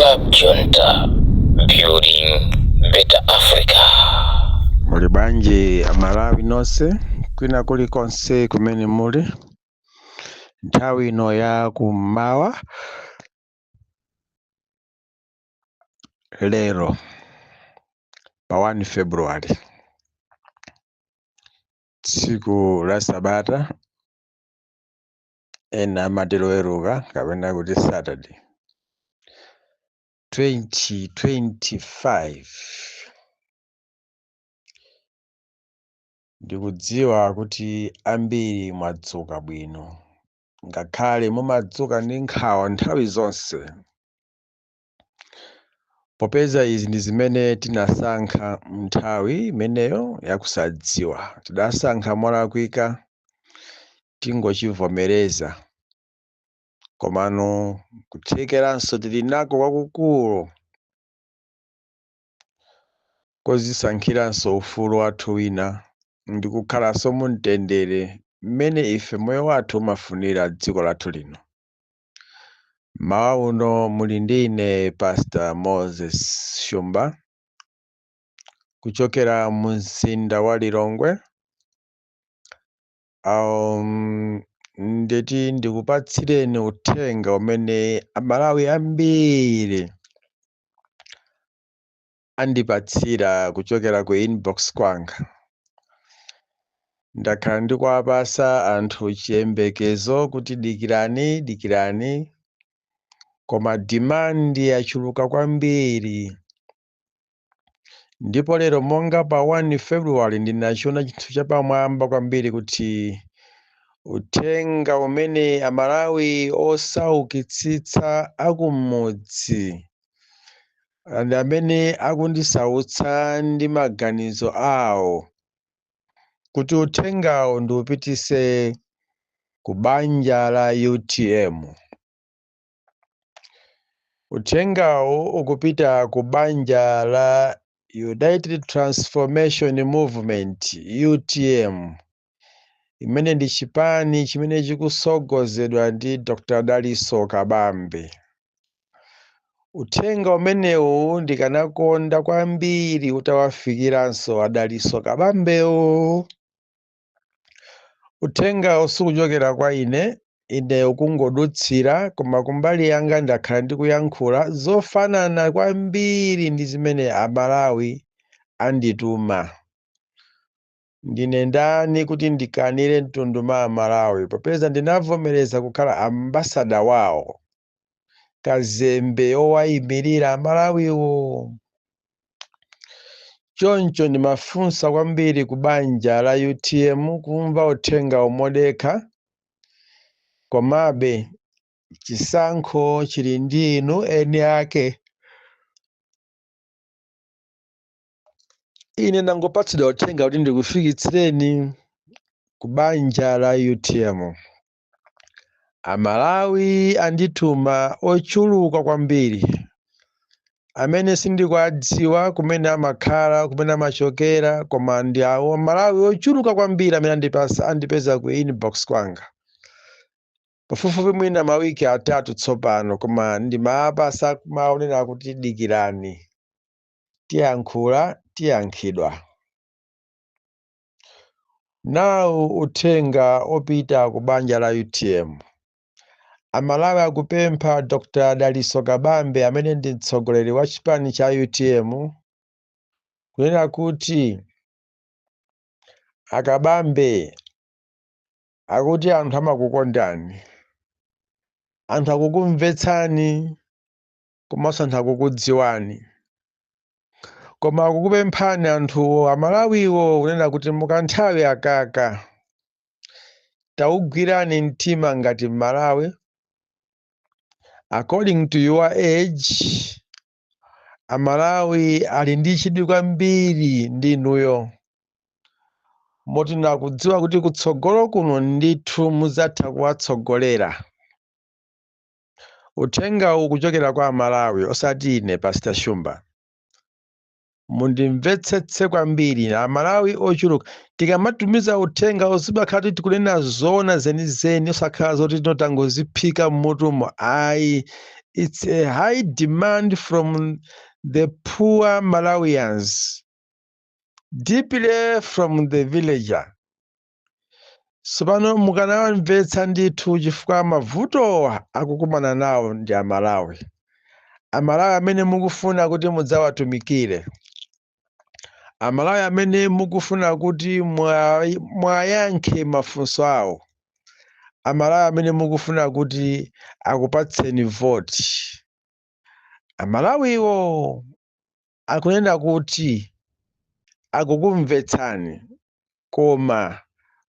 Club Junta, building better Africa. Muli bwanji Amalawi nonse kwina kulikonse kumene muli nthawi ino ya kummawa lero pa 1 February, tsiku la sabata, ena amati loweruka kapena kuti Saturday, 2025. Ndikudziwa kuti ambiri mwadzuka bwino, ngakhale mumadzuka ndi nkhawa nthawi zonse, popeza izi ndi zimene tinasankha nthawi imeneyo yakusadziwa. Tidasankha molakwika, tingochivomereza, komano kuthekeranso tili nako kwakukulu kozisankhiranso ufulu wathu wina ndi kukhalanso mu mtendere mmene ife moyo wathu umafunira dziko lathu lino. Mmawa uno muli ndi ine Pastor Moses Shumba kuchokera mu mzinda wa Lilongwe. Nditi ndikupatsireni uthenga umene Amalawi ambiri andipatsira kuchokera ku inbox kwanga. Ndakhala ndikuwapasa anthu chiyembekezo kuti dikirani, dikirani, koma demand yachuluka kwambiri. Ndipo lero monga pa 1 February ndinachiona chinthu chapamwamba kwambiri kuti uthenga umene Amalawi osaukitsitsa akumudzi ndi amene akundisautsa ndi maganizo awo, kuti uthengawo ndiupitise ku banja la UTM. Uthengawo ukupita ku banja la United Transformation Movement, UTM, imene ndi chipani chimene chikusogozedwa ndi Dr. Daliso Kabambe. Uthenga umenewu ndikanakonda kwambiri utawafikiranso Adaliso Kabambewo. Uthengawu sikuchokera kwa ine, ine ukungodutsira, koma kumbali yanga ndakhala ndikuyankhula zofanana kwambiri ndi zimene Amalawi andituma. Ndine ndani kuti ndikanire mtundu wa Amalawi, popeza ndinavomereza kukhala ambasada wawo, kazembe owayimirira Amalawiwo? Choncho ndimafunsa kwambiri ku banja la UTM kumva uthenga umodekha, komabe chisankho chili ndi inu eni ake. Ine ndangopatsidwa uthenga kuti ndikufikitsireni ku banja la UTM. Amalawi andituma ochuluka kwambiri amene sindikuwadziwa kumene amakhala, kumene amachokera, koma ndi awo Amalawi ochuluka kwambiri amene andipeza ku inbox kwanga pafupifupi mwina mawiki 3 tsopano, koma ndimapasa kumaonera kuti dikirani, tiyankhula, tiyankhidwa. Nawu uthenga opita ku banja la UTM. Amalawi akupempha Dr. Daliso Kabambe amene ndi mtsogoleri wa chipani cha UTM kunena kuti Akabambe, akuti anthu amakukondani, anthu akukumvetsani, komanso anthu akukudziwani, koma akukupemphani anthuwo, Amalawiwo, kunena kuti mukanthawi akaka taugwirani mtima ngati Malawi according to your age. Amalawi ali ndi chidwi kwambiri ndi inuyo, moti nakudziwa kuti kutsogolo kuno ndithu mudzatha kuwatsogolera. Uthengawu kuchokera kwa Amalawi, osati ine Pastor Shumba. Mundimvetsetse kwambiri, Amalawi ochuluka tikamatumiza uthenga uzibakhala kuti tikunena zoona zenizeni, osakhala zoti tinotangoziphika mmutumo, ayi. It's a high demand from the poor Malawians, deeply from the villager. Tsopano mukanawamvetsa ndithu, chifukwa mavutowa akukumana nawo ndi Amalawi. Amalawi amene mukufuna kuti mudzawatumikire, Amalawi amene mukufuna kuti mwayankhe mafunso awo, Amalawi amene mukufuna kuti akupatseni voti. Amalawiwo akunena kuti akukumvetsani, koma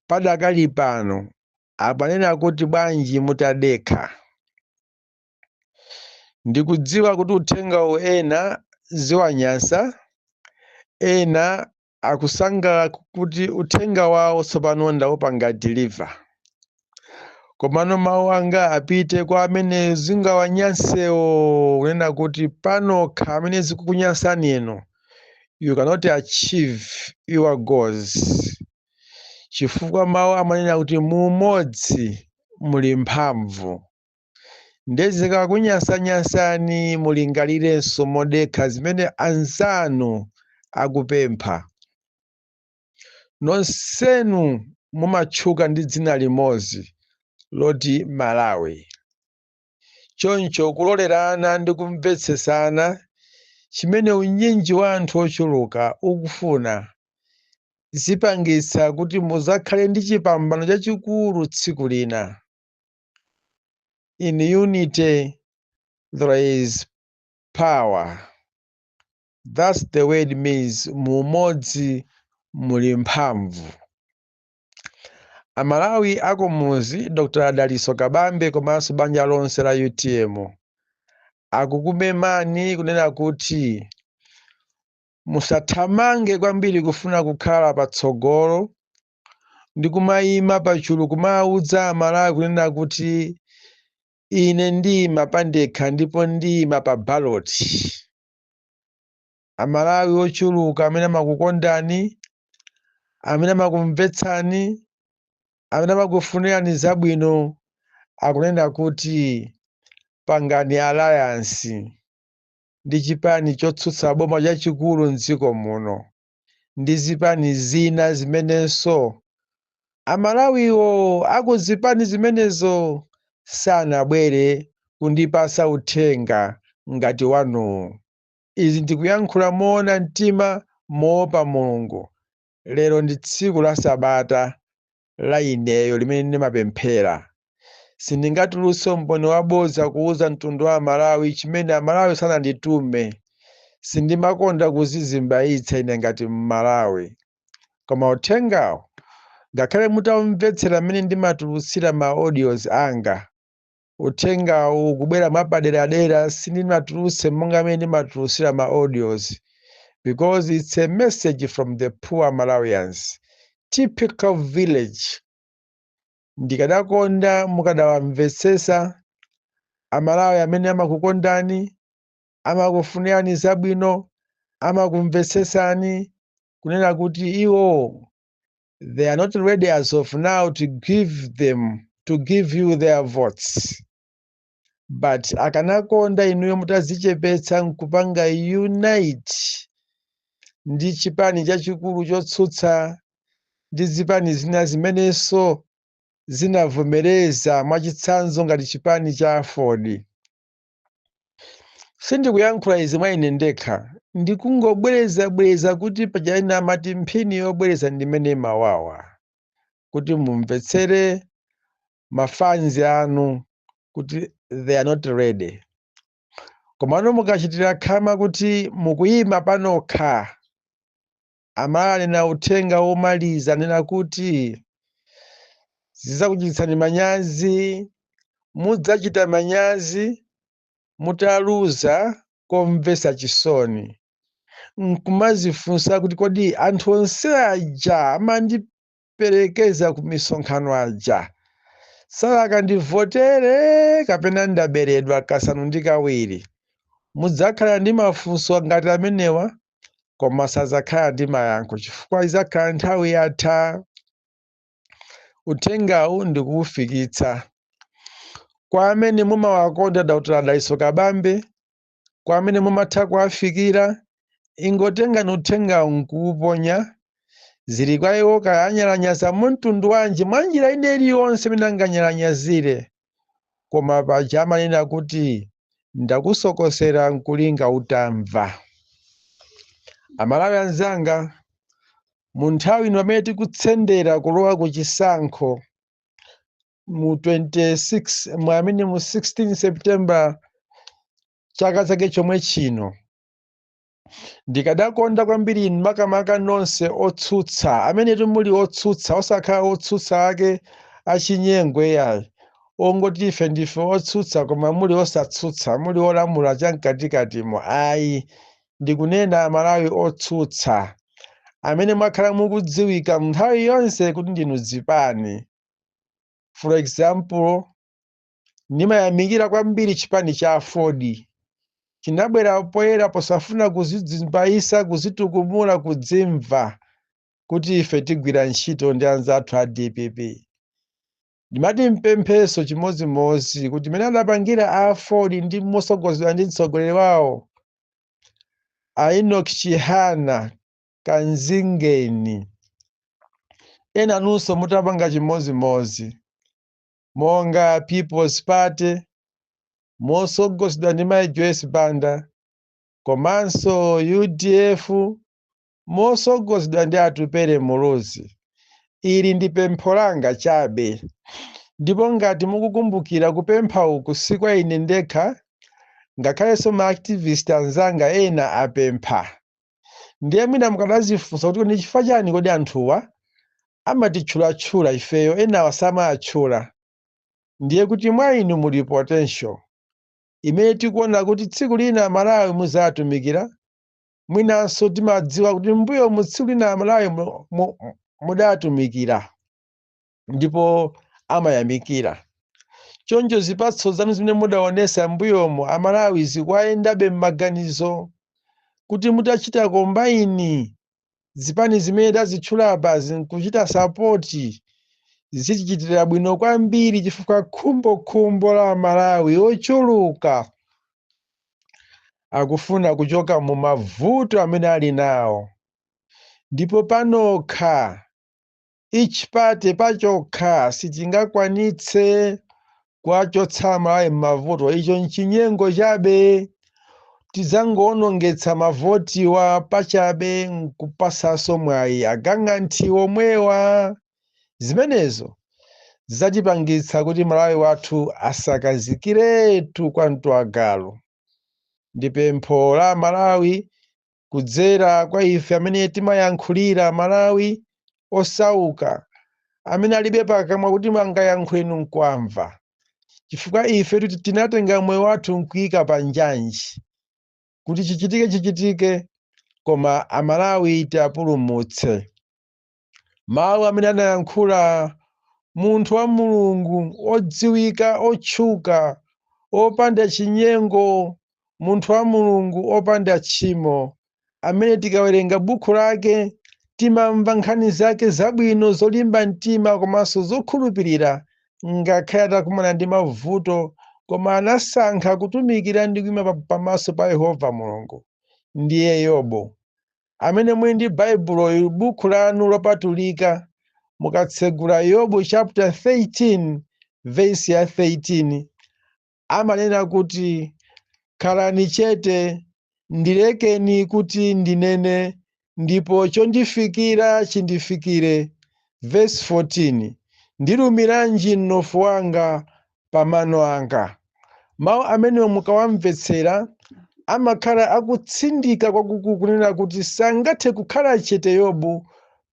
padakali pano apanena kuti bwanji mutadekha. Ndikudziwa kuti uthengawu ena ziwanyansa, ena akusangalala kuti uthenga wawo tsopano ndawupanga deliver. Komano mawu anga apite kwa amene zingawanyansewo, kunena kuti panokha amene zikukunyansani inu, you cannot achieve your goals, chifukwa mawu amanena kuti mumodzi muli mphamvu. Ndezikakunyansanyansani, mulingalirenso modekha zimene anzanu akupempha. Nonsenu mumatchuka ndi dzina limodzi loti Malawi. Choncho kulolerana ndi kumvetsesana chimene unyinji wa anthu ochuluka ukufuna zipangitsa kuti muzakhale ndi chipambano chachikulu tsiku lina. In unity there is power. That's the word means, mumodzi muli mphamvu. Amalawi akumuzi, Dr Daliso Kabambe komanso banja lonse la UTM akukumemani kunena kuti musathamange kwambiri kufuna kukhala patsogolo ndi kumayima pachulu kumawudza Amalawi kunena kuti ine ndiyima pandekha ndipo ndiyima pa ballot. Amalawi ochuluka amene amakukondani, amene amakumvetsani, amene amakufunirani zabwino akunena kuti pangani alliance ndi chipani chotsutsa boma chachikulu mdziko muno ndi zipani zina zimenenso Amalawiwo akuzipani zimenezo sanabwere kundipasa uthenga ngati wanuwu. Izi ndikuyankhula moona mtima, moopa Mulungu. Lero ndi tsiku la Sabata la ineyo limene ndimapemphera. Sindingatulutse umboni wabodza kuuza mtundu wa Amalawi chimene Amalawi sananditume. Sindimakonda kuzizimbayitsa ine ngati Mmalawi, koma uthengawo, ngakhale mutamvetsera mmene ndimatulutsira ma audios anga, uthengawu ukubwera mwapaderadera. Sindimatulutse monga mmene ndimatulutsira ma audios because it's a message from the poor Malawians, typical village. Ndikadakonda mukadawamvetsesa Amalawi amene amakukondani, amakufunirani zabwino, amakumvetsesani kunena kuti iwo they are not ready as of now to give you their votes, but akanakonda inuyo mutazichepetsa nkupanga unite ndi chipani chachikulu chotsutsa ndi zipani zina zimenenso zinavomereza, mwachitsanzo ngati chipani cha AFORD. Sindikuyankhula izi mwa ine ndekha, ndikungobwerezabwereza kuti paja ena amati mphini yobwereza ndimene imawawa, kuti mumvetsere mafanzi anu kuti they are not ready. Komano mukachitira khama kuti mukuyima panokha, amanena uthenga womaliza nena kuti zidzakuchititsani manyazi. Mudzachita manyazi mutaluza komvetsa chisoni, nkumazifunsa kuti kodi anthu onse aja amandiperekeza ku misonkhano aja sakandivotere kapena ndaberedwa kasanu ndi kawiri? Mudzakhala ndi mafunso ngati amenewa, koma sadzakhala ndi mayankho chifukwa idzakhala nthawi yatha. Uthengawu ndikuwufikitsa. Kwa amene mumawakonda Dr. Dalitso Kabambe, kwa amene mumatha kuwafikira, ingotengani uthengawu nkuuponya. Zili kwa iwo kaya anyalanyaza mtundu wanji, mwa njira ina iliyonse imene anganyalanyazire. Koma paja amanena kuti ndakusokosera nkulinga utamva. Amalawi anzanga, mu nthawi ino pamene tikutsendera kulowa ku chisankho mu 26, mu amene mu 16 September chaka chake chomwe chino, ndikadakonda kwambiri inu, makamaka nonse otsutsa, amene muli otsutsa, osakhala otsutsa ake achinyengo yayi, ongoti ife ndife otsutsa koma muli osatsutsa, muli olamula chamkatikatimo, ayi. Ndikunena Amalawi otsutsa amene mwakhala mukudziwika nthawi yonse kuti ndinu zipani. For example, ndimayamikira kwambiri chipani cha AFORD. Chinabwera poyera posafuna kuzidzimbayisa, kuzitukumula, kudzimva kuti ife tigwira ntchito ndi anzathu a DPP. Ndimati mpempheso chimodzimodzi kuti mene adapangira a AFORD ndi mosogozedwa ndi mtsogoleri wawo a Enoch Chihana Kanzingeni, ena nunso mutapanga chimodzimodzi, monga People's Party mosogozedwa ndi Mai Joyce Banda, komanso UDF mosogozedwa ndi Atupele Muluzi. Ili ndi pempho langa chabe, ndipo ngati mukukumbukira, kupempha uku si kwa ine ndekha, ngakhalenso ma activist anzanga ena apempha. Ndiye mwina mukadazifunsa kuti ndi chifukwa chani kodi anthuwa amatitchulatchula ifeyo, enawa samatchula? Ndiye kuti mwa inu muli potential imene tikuona kuti tsiku lina Malawi muzatumikira. Mwinanso timadziwa kuti mbuyo mu tsiku lina Malawi mudatumikira ndipo amayamikira. Choncho zipatso zanu zimene mudaonesa mbuyomo Amalawi zikuwayendabe m'maganizo, kuti mutachita combine zipani zimene tazitchula apazi nkuchita support, zichichitira bwino kwambiri, chifukwa khumbokhumbo la Malawi ochuluka akufuna kuchoka mu mavuto amene ali nawo. Ndipo panokha, each party pachokha, sitingakwanitse kuwachotsa Malawi m'mavuto. Icho nchinyengo chabe, tidzangoonongetsa mavotiwa pachabe nkupasanso mwayi agang'anthi omwewa. Zimenezo zidzatipangitsa kuti Malawi wathu asakazikiretu kwa mtuwagalu. Ndi pempho la Malawi kudzera kwa ife amene timayankhulira Malawi osauka, amene alibe pakamwa kuti mangayankhule nkwamva, chifukwa ife tuti tinatenga moyo wathu nkuyika pa njanji kuti chichitike chichitike, koma Amalawi tiapulumutse. Mawu amene anayankhula munthu wa Mulungu odziwika, otchuka, opanda chinyengo, munthu wa Mulungu opanda tchimo, amene tikawerenga buku lake timamva nkhani zake zabwino, zolimba mtima komanso zokhulupirira, ngakhale atakumana ndi mavuto, koma anasankha kutumikira ndi kuyima pamaso pa Yehova Mulungu, ndiye Yobu. Amene muli ndi Baibulo, buku lanu lopatulika, mukatsegula Yobu chapter 13 verse ya 13, amanena kuti, "Khalani chete, ndilekeni kuti ndinene, ndipo chondifikira chindifikire." Verse 14, "Ndilumiranji mnofu wanga pamano anga?" Mawu amenewo mukawamvetsera amakhala akutsindika kwakukulu kunena kuti sangathe kukhala chete Yobu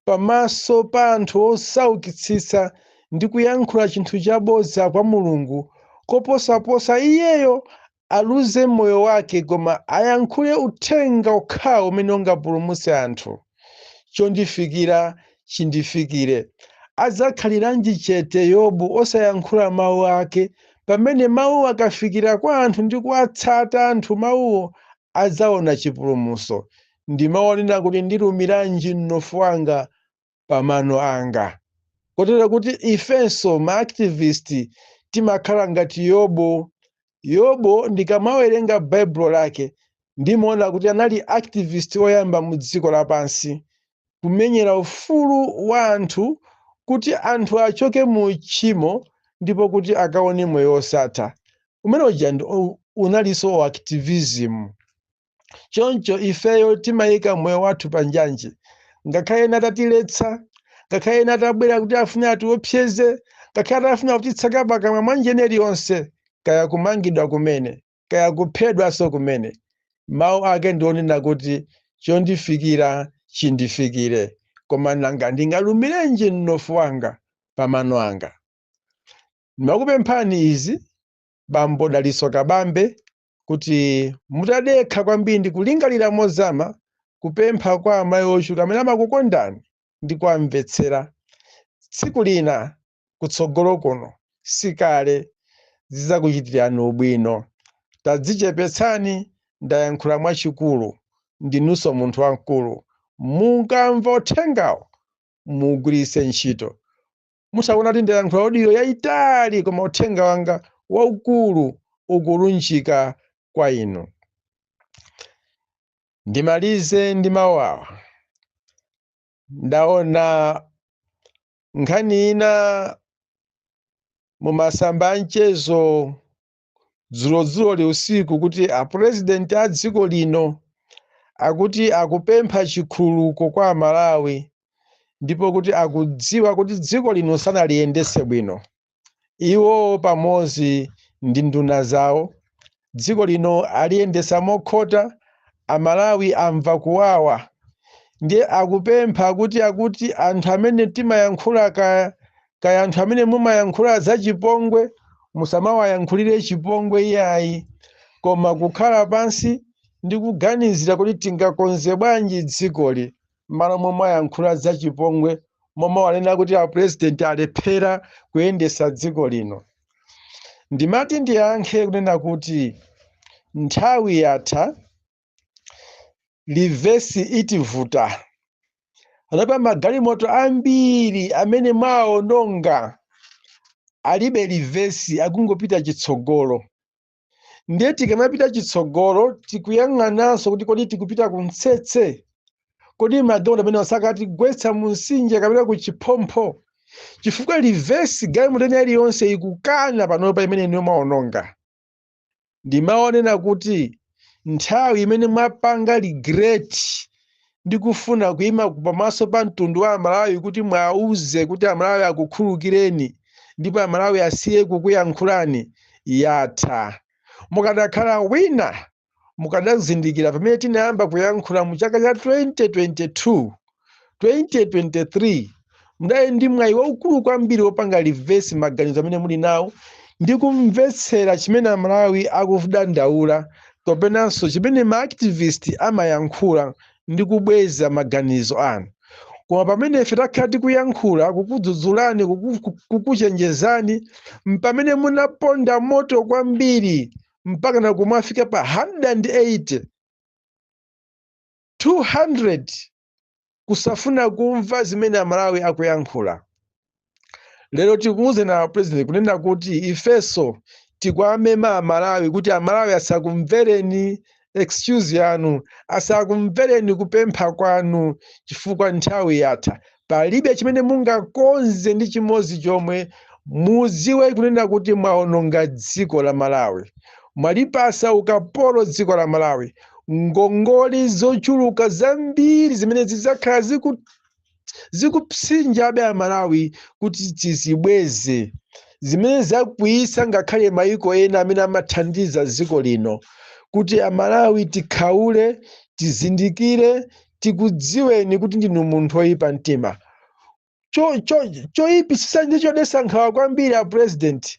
pamaso pa anthu osaukitsitsa ndi kuyankhula chinthu chabodza kwa Mulungu, koposaposa iyeyo aluze moyo wake, koma ayankhule uthenga okhawo umene ungapulumutse anthu. Chondifikira chindifikire. Adzakhaliranji chete Yobu osayankhula mawu ake, pamene mawu akafikira kwa anthu ndi kuwatsata anthu mawuwo, adzaona chipulumutso? Ndi mawu onena kuti, "Ndilumiranji mnofu wanga pamano anga?" Kotero kuti ifenso ma activist Timakhala ngati Yobu. Yobu, ndikamawerenga Baibulo lake, ndimaona kuti anali activist oyamba mu dziko lapansi kumenyera ufulu wa anthu, kuti anthu achoke mu tchimo ndipo kuti akaone moyo wosatha. Umene uja unalinso activism. Choncho ifeyo timayika moyo wathu pa njanje, ngakhale ena atatiletsa, ngakhale ena atabwera kuti afune atiopseze, ngakhale atafuna kutitseka pakamwa mwa njira iliyonse, kaya kumangidwa kumene, kaya kuphedwanso kumene, mawu ake ndionena kuti chondifikira chindifikire, koma nanga ndingalumirenji mnofu wanga pamano anga? Ndimakupemphani izi, Bambo Dalitso Kabambe, kuti mutadekha kwambiri ndi kulingalira mozama kupempha kwa amayi ochuluka amene amakukondani ndi kuwamvetsera, tsiku lina kutsogolo kuno, sikale, zidzakuchitirani ubwino. Tadzichepetsani. Ndayankhula mwachikulu, ndinunso munthu wamkulu. Mukamva uthengawo, mugwiritse ntchito. Musakuona kuti ndayankhula audio yayitali, koma uthenga wanga waukulu ukulunjika kwa inu. Ndimalize ndi mawu awa. Ndaona nkhani ina mumasamba a mchezo dzulodzuloli usiku kuti apurezidenti a dziko lino akuti akupempha chikhululuko kwa Amalawi, ndipo kuti akudziwa kuti dziko lino sanaliyendetse bwino. Iwo pamodzi ndi nduna zawo dziko lino aliyendetsa mokhota, Amalawi amva kuwawa. Ndiye akupempha kuti, akuti anthu amene timayankhula kaya, kaya anthu amene mumayankhula zachipongwe, musamawayankhulire chipongwe iyayi, koma kukhala pansi ndi kuganizira kuti tingakonze bwanji dzikoli, malo momayankhula zachipongwe, momawanena kuti apurezidenti alephera kuyendetsa dziko lino. Ndimati ndiyankhe kunena kuti nthawi yatha, reverse itivuta. Panopa magalimoto ambiri amene mwaononga alibe reverse, akungopita chitsogolo. Ndiye tikamapita chitsogolo, tikuyang'ananso kuti kodi tikupita kumtsetse? Kodi magalimoto amene asakatigwetsa mu mtsinje kapena ku chiphompho? Chifukwa reverse galimoto ina iliyonse ikukana panopa imene inu mwaononga. Ndimaonena kuti nthawi imene mwapanga regret ndi kufuna kuyima pamaso pa mtundu wa Amalawi kuti mwauze kuti Amalawi akukhululukireni ndipo Amalawi asiye kukuyankhulani yatha. Mukadakhala wina, mukadazindikira pamene tinayamba kuyankhula mu chaka cha 2022, 2023, mudali ndi mwayi waukulu kwambiri wopanga reverse maganizo amene muli nawo ndi kumvetsera chimene Amalawi akudandaula kapenanso chimene ma activist amayankhula ndi kubweza maganizo anu. Koma pamene ife takhala tikuyankhula, kukudzudzulani, kukuchenjezani, mpamene munaponda moto kwambiri mpaka na kumafika pa 180, 200, kusafuna kumva zimene Amalawi akuyankhula. Lero tikuuze na President kunena kuti ifeso tikuamema Amalawi kuti Amalawi asakumvereni excuse yanu, asakumvereni kupempha kwanu, chifukwa nthawi yatha. Palibe chimene mungakonze ndi chimodzi chomwe. Muziwe kunena kuti mwaononga dziko la Malawi, mwalipasa ukapolo dziko la Malawi, ngongole zochuluka zambiri zimene zidzakhala zikupsinjabe Amalawi kuti tizibweze, zimene zakwiyitsa ngakhale mayiko ena amene amathandiza dziko lino. Kuti Amalawi tikhaule, tizindikire, tikudziweni kuti ndinu munthu woyipa mtima. Choyipisisa ndi chodetsa nkhawa kwambiri a President,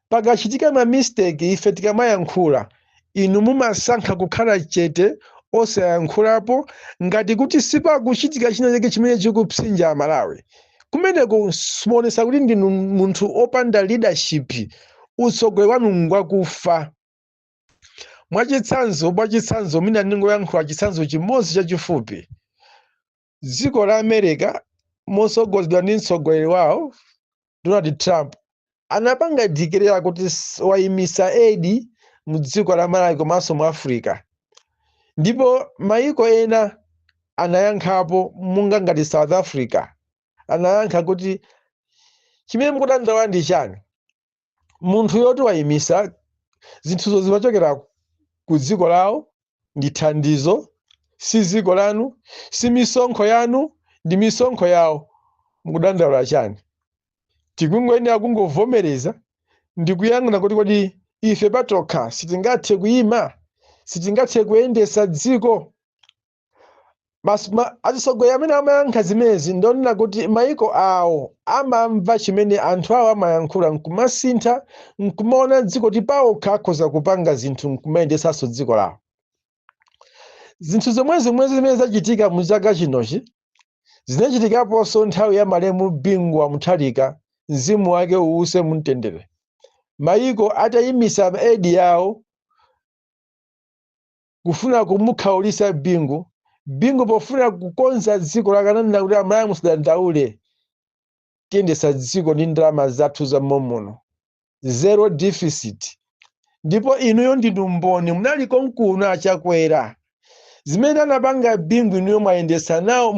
pakachitika ma mistake, ife tikamayankhula, inu mumasankha kukhala chete, osayankhulapo, ngati kuti sipakuchitika china chake chimene chikupsinja Amalawi. Kumeneko simuonesa kuti ndinu munthu opanda leadership. Utsogoleri wanu ngwakufa. Mwachitsanzo, mina ndingoyankhula chitsanzo chimodzi chachifupi. Dziko la America, motsogozedwa ndi mtsogoleri wawo Donald Trump. Anapanga declare kuti wayimisa aid mu dziko la Malawi komanso mu Africa, ndipo mayiko ena anayankhapo, monga ngati South Africa, anayankha kuti, "Chimene mukudandaula ndi chani? Munthu yoti wayimisa zinthuzo zimachokera ku dziko lawo, ndi thandizo, si dziko lanu, si misonkho yanu, ndi misonkho yawo. Mukudandaula chani? Tikungoyenera kungovomereza ndi kuyang'ana kuti kodi ife patokha sitingathe kuyima, sitingathe kuyendesa dziko?" Atsogoleri amene amayankha zimenezi ndonena kuti mayiko awo amamva chimene anthu awo amayankhula, nkumasintha, nkumaona dziko kuti pawokha akhoza kupanga zinthu, nkumayendesanso dziko lawo. Zinthu zomwe zomwe zimene zachitika mu chaka chinochi zinachitikaponso nthawi ya malemu Bingu wa Mutharika, mzimu wake uwuse mumtendere. Mayiko atayimisa aid yawo kufuna kumukhaulisa Bingu, Bingu pofuna kukonza dziko lake ananena kuti, "Amalawi, musadandaule, tiyendesa dziko ndi ndalama zathu za momuno, zero deficit." Ndipo inuyo ndinu mboni, munali konkuno aChakwera. Zimene anapanga Bingu, inuyo mwayendesa nawo,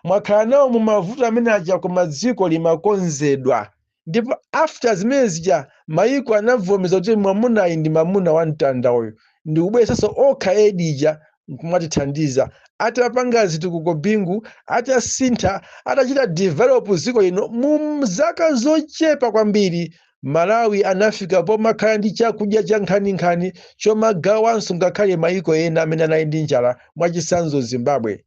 mwakhala nawo mu mavuto amene aja, koma dziko limakonzedwa. Ndipo after zimene zija, mayiko anavomereza kuti mwamunayi ndi mwamuna wa mtanda uyu, ndikubweresanso okha aid ija nkumatithandiza. Atapanga zitukuko Bingu, atasintha, atachita develop dziko lino mu zaka zochepa kwambiri, Malawi anafika pomakhala ndi chakudya cha nkhaninkhani chomagawanso ngakhale mayiko ena amene anali ndi njala, mwachitsanzo Zimbabwe.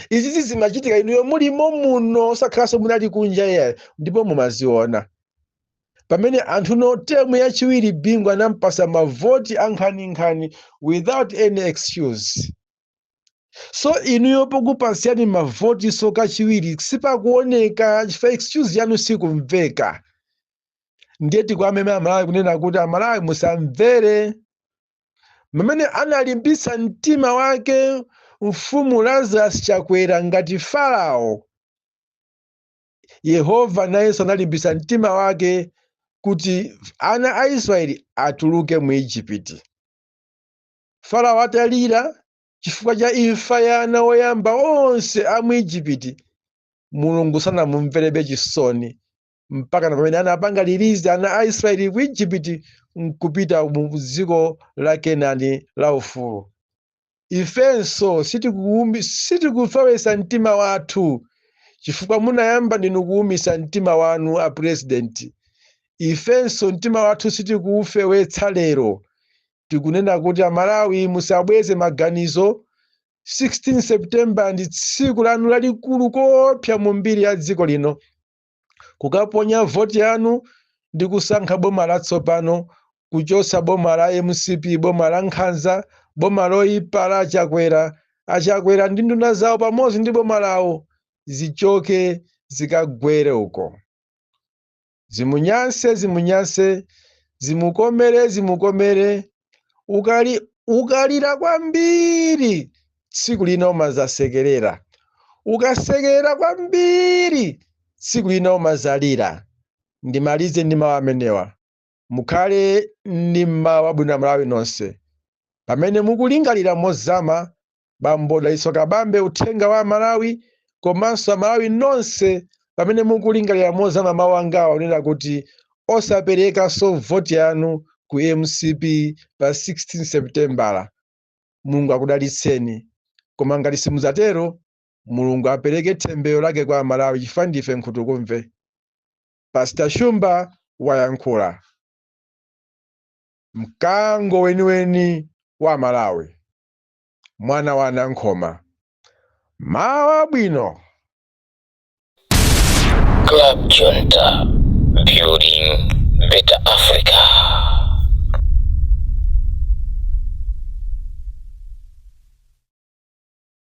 Izizi zimachitika inuyo mulimo muno, osakhalanso munali kunja iyayi, ndipo mumaziona. Pamene anthu no term yachiwiri Bingu anampasa mavoti ankhaninkhani without any excuse. So inuyo pokupasiyani mavoti so kachiwiri sipakuoneka chifukwa excuse yanu sikumveka. Ndiye tikuamema Amalawi kunena kuti, Amalawi, musamvere mmene analimbitsa mtima wake mfumu Lazarus Chakwera ngati Farao. Yehova nayenso analimbitsa mtima wake kuti ana a Israeli atuluke mu Igupti. Farao atalira chifukwa cha imfa ya ana oyamba onse a mu Igupti, Mulungu sanamumverebe chisoni mpaka na pamene anapanga release ana a Israeli ku Igupti nkupita mu dziko la Kenani la ufulu. Ifenso sitikufewesa mtima wathu chifukwa munayamba ndinu kuwumisa mtima wanu, a President. Ifenso mtima wathu sitikuufewetsa lero. Tikunena kuti, Amalawi, musabweze maganizo. 16 September ndi tsiku lanu lalikulu kopsa mu mbiri ya dziko lino, kukaponya voti yanu ndi kusankha boma latsopano, kuchosa boma la MCP, boma la nkhanza, boma loyipa la Achakwera. Achakwera ndi nduna zawo pamodzi ndi boma lawo zichoke, zikagwere uko, zimunyanse zimunyanse, zimukomere zimukomere. Ukali ukalira kwambiri, tsiku lina umazasekerera. Ukasekerera kwambiri, tsiku lina umazalira. Ndimalize ndi mawu amenewa. Mukhale ndi mmawa wabwino, Amalawi nonse, pamene mukulingalira mozama bambo Dalitso Kabambe, uthenga wa Malawi, komanso Amalawi nonse pamene mukulingalira mozama mawu angawa kunena kuti osaperekanso voti yanu ku MCP pa 16 Septembala. Mulungu akudalitseni. Koma ngati simudzatero, Mulungu apereke thembero lake kwa Amalawi, chifukwa ndife nkhutukumve. Pastor Shumba wayankhula, mkango weniweni wa Malawi, mwana wa Nankhoma. Mawa bwino. Club Junta, building better Africa.